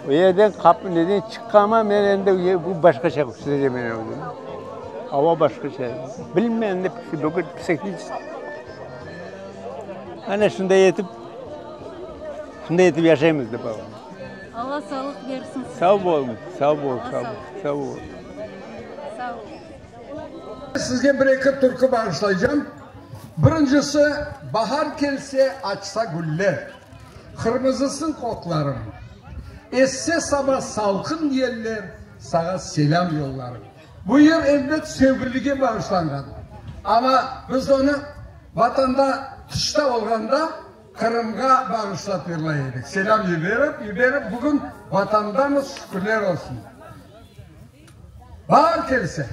O yerden qapı neden çıqqanma men endi bu başqaça sezem özüm. Ava başqaça. Bilmem ne, bugün psihическi. Ana şunday etip, şunday etip yaşaymız dep alam. Alla sağlıq bersin sizge. Sağ boluñ, sağ bol, sağ bol, sağ bol. Sağ olun. Sizge bir-eki türkü bağışlaycam. Birincisi, Bahar kelse, açsa güller, Qırmızısın qoqlarım. Esse saba salqın yeller, Sağa selâm yollarım. Bu yır, elbet, sevgilige bağışlanğan. Amma biz onı Vatanda tışta olğanda Qırımğa bağışlap yırlay edik. Selâm yiberip, yiberip, bugün Vatandamız, şükürler olsun. Baar kelse.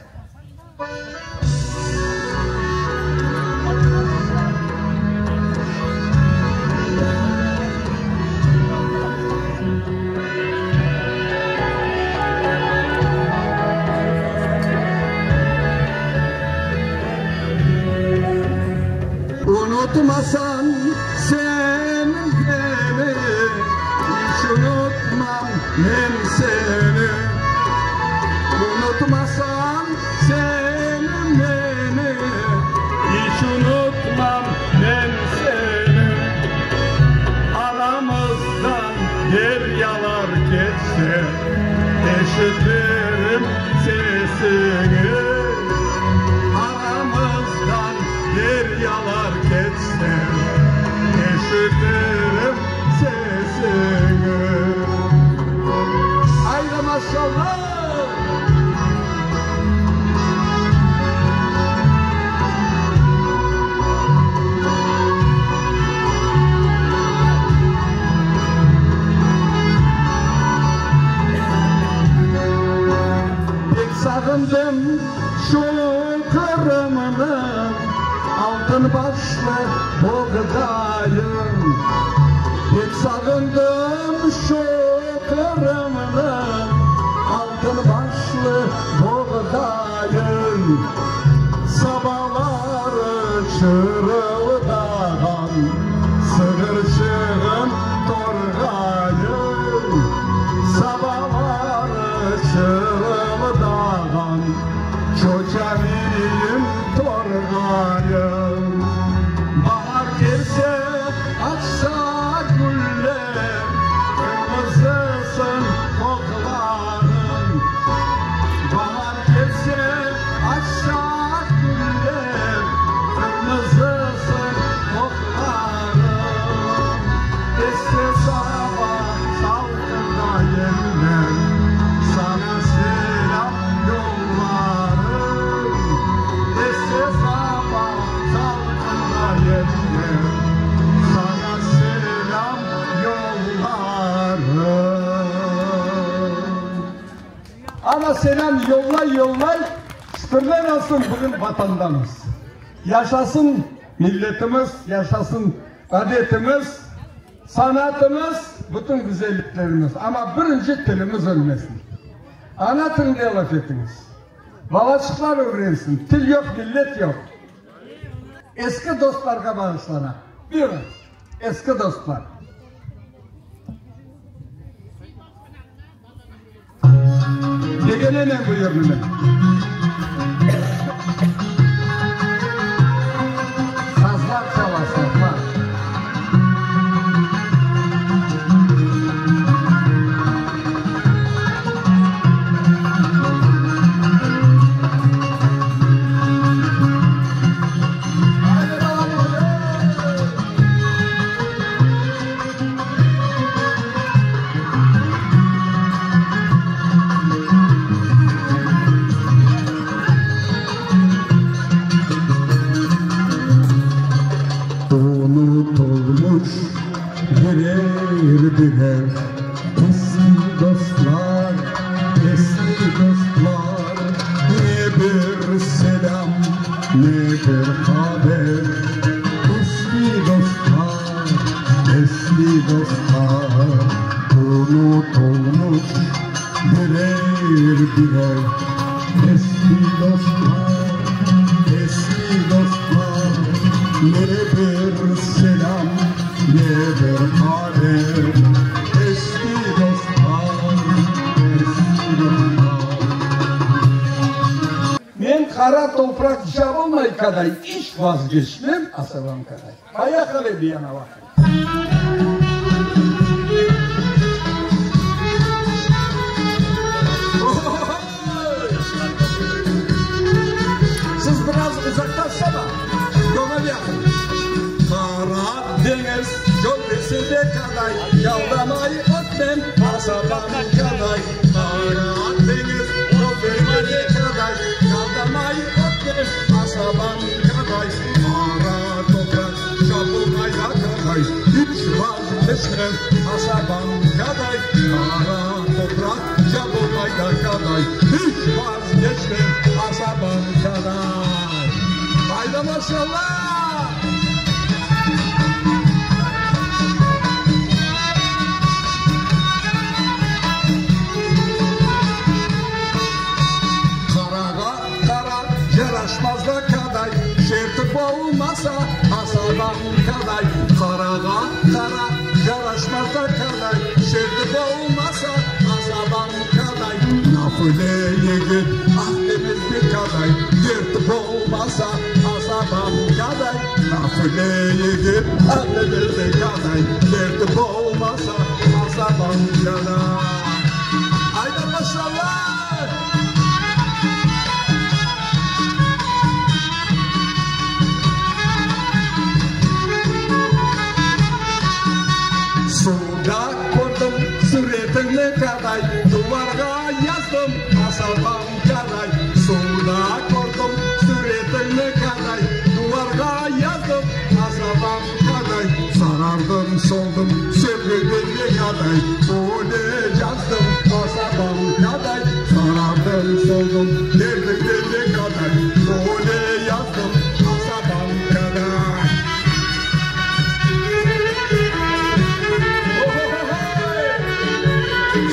Unutmasañ sen meni, iç unutmam men seni. Unutmasañ sen meni, iç unutmam men seni. Aramızdan deryalar keçse, eşitirim sesiñi. Aramızdan deryalar keçse, eşitirim sesiñi. Ayda maşallah! Pek sağındım şu Qırımnı, altın başlı boğdayın. Pek sağındım şu Qırımnı, altın başlı boğdayın. Sabaları çırıldağan sığırçığın torğayın. Sabaları çırıldağan çoçamiyin torğayın. Bahar kelse, açsa güller, qırmızısın otlarıñ. Bahar kelse, açsa güller, qırmızısın otlarıñ. Esse saba salqında yeller, saña selâm yollarım. Esse saba salqında yeller, saña selâm yollarım. Ana selâm yollay-yollay, şükürler olsun bugün Vatandamız. Yaşasın milletimiz, yaşasın adetimiz, sanatımız, bütün güzelliklerimiz. Amma birinci tilimiz ölmesin. Ana tilinde laf etiñiz. Balaçıqlar ögrensin. Til yoq, millet yoq. Eski dostlarğa bağışlana. Buyurıñ, eski dostlar. Begenemen bu yırnı men. Sazlar çala, sazlar. Unutulmuş birer birer eski dostlar, eski dostlar, Ne bir selâm, ne bir haber, eski dostlar, eski dostlar. Unutulmuş birer birer eski dostlar, eski dostlar, Ne bir selâm, ne bir haber, eski dostlar, eski dostlar. Men qara topraq çabılmay kaday, İç vazgeçmem asabam kaday. Poyehali, bir yana baqayım. Siz biraz uzaqtaşsana, göñül yaqın. Qara deñiz gölgesi de kaday, Yaldamay ötmem asabam kaday. Qara deñiz gölgesi de kaday, Yaldamay ötmem asabam kaday. Qara topraq çapılmay da kaday, İç vazgeçmem asabam kaday. Qara topraq çapılmay da kaday, İç vazgeçmem asabam kaday. Hayda maşallah! Qarağa qara yaraşmaz da kaday, Şertip olmasa asabam kaday. Qarağa qara yaraşmaz da kaday, Şertip olmasa asabam kaday. Nafile yigit. Küle yigit adıñızı qaday, Derdi bolmasa asabam yana. Ayda maşallah! Suda kördim süretiñni qaday, Duvarğa yazdım asabam qaday. Suda kördim süretiñni qaday, Duvarğa yazdım asabam qaday. Sarardım, soldım, sevgiden ne qaday, Öyle yazdım asabam qaday. Sarardım, soldım, derdiñden ne qaday, Öyle yazdım asabam qaday.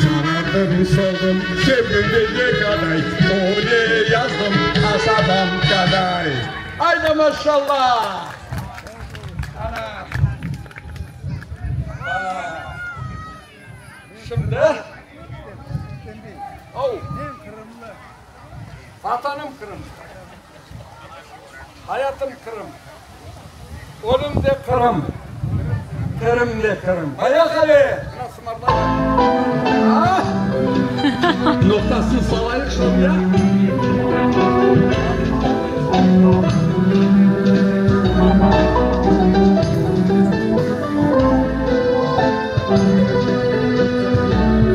Sarardım, soldım, sevgiden ne qaday, Öyle yazdım asabam qaday. Ayda maşallah! Ana! Şimdi Oh. Vatanım Qırım. Hayatım Qırım. Ölüm de Qırım. Tirim de Qırım. Поехали! А? Noqtasın salayıq şimdi ya.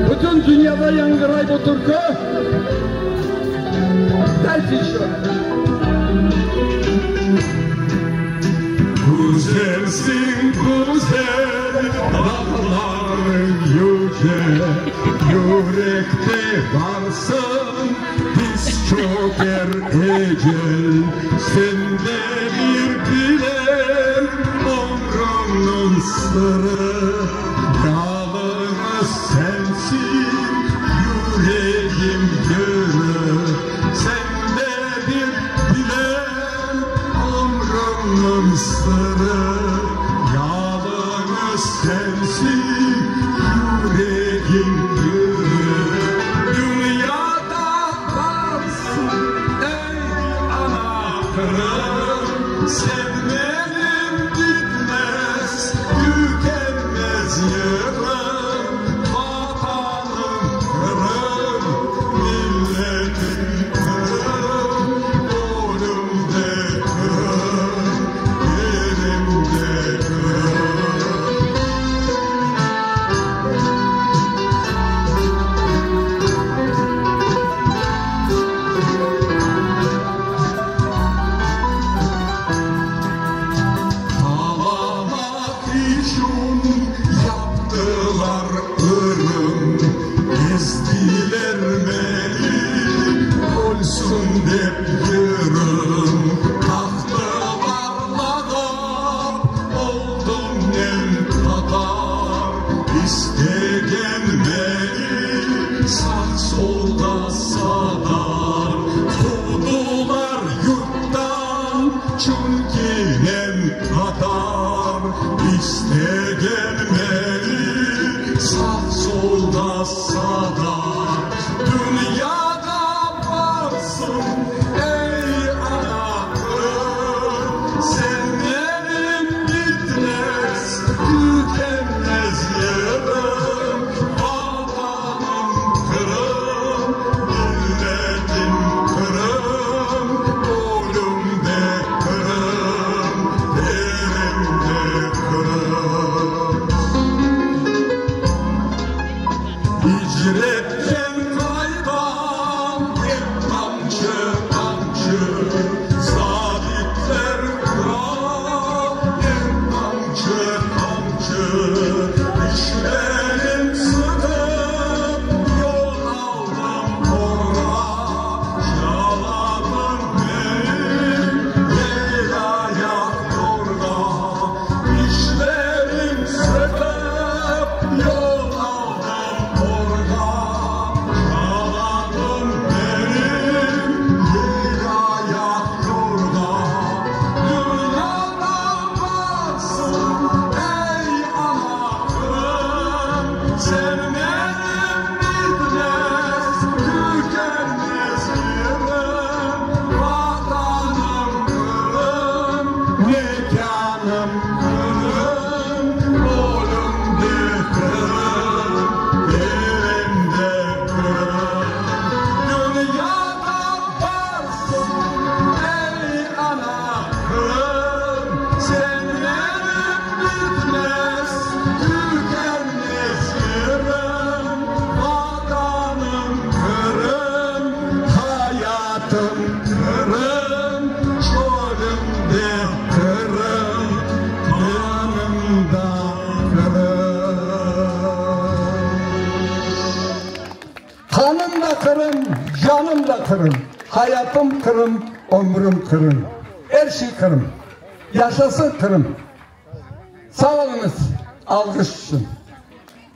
Bütün dünyada yañğıray bu türkü. Дайте еще. Güzelsin güzel, dağların yüce, Yürekte varsın, diz çöker ecel. Sende bir bilen ömrümniñ sırrı, Yalıñız sensin yüregim yırı. Sende bir bilen ömrümniñ sırrı, Yalıñız sensin yüregim yırı. Dünyada varsın ey ana Qırım, Sevmenim bitmez, tükenmez yırım. Vatanım Qırım, milletim Qırım, Ölüm de Qırım, tirim de Qırım. Talamaq içün yaptılar ırım, Ezdiler meni, ölsün dep yırım. Taqtılar lağap, oldım men tatar. İstegen meni sağ-solğa satar. Quvdılar yurttan, çünki men tatar. İstegen meni sağ-solğa satar. Dünyada varsın ey ana Qırım, Sevmenim bitmez, tükenmez yırım. Vatanım Qırım, milletim Qırım, Ölüm de Qırım, tirim de Qırım. Hicret. Qırım. Hayatım Qırım, ömrüm Qırım. Er şey Qırım. Yaşasın Qırım! Sağ oluñız, alğış içün.